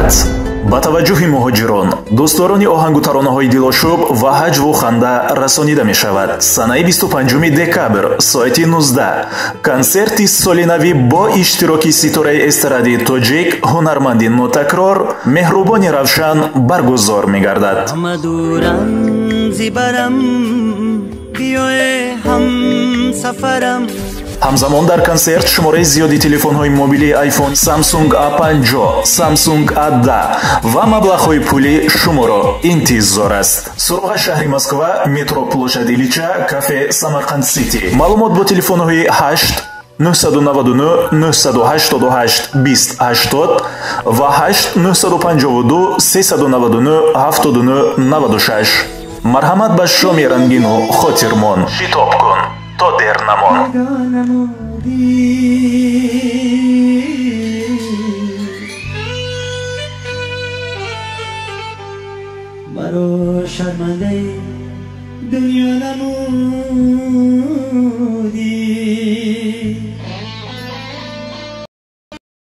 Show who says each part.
Speaker 1: Диққат! Ба таваҷҷӯҳи муҳоҷирон, дӯстдорони оҳангу таронаҳои дилошӯб ва ҳаҷву ханда расонида мешавад. Санаи 25 декабр, соати 19, консерти соли навӣ бо иштироки ситораи эстрадии тоҷик, ҳунарманди нотакрор Меҳрубони Равшан баргузор мегардад. Ҳамзамон дар консерт шумораи зиёди телефонҳои мобилии iPhone, Samsung A50, Samsung A10 ва маблағҳои пулӣ шуморо интизор аст. Суроға: шаҳри Москва, метро Площадь Ильича, кафе Самарқанд Сити. Маълумот бо телефонҳои 8 999 988 20 80 ва 8 952 399 79 96. Марҳамат ба шоми рангину хотирмон. Шитоб кун, то дер намон.
Speaker 2: Маро шармандаи дунё намудӣ.